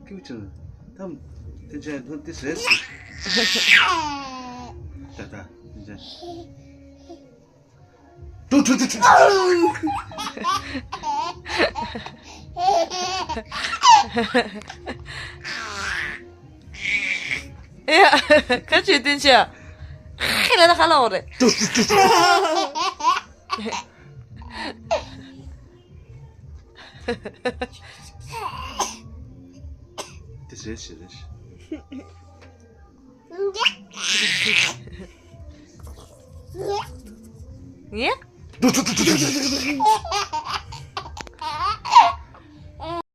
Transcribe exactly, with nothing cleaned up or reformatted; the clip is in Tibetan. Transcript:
ཀིའུ་ཅང་། ད་དེ་ཅན་ད་དེ་ཟེར་སི། ད་ད་དེ་ཅན། ཏུ་ཏུ་ཏུ་ཏུ། ཡ། ཁ་ཆུ་དེ་ཅན། ཁྱེད་ལ་ཁ་ལ་འོ་རེད། ཏུ་ཏུ་ཏུ་ཏུ། དེ་རེད་ཞེས་རེད། ངས།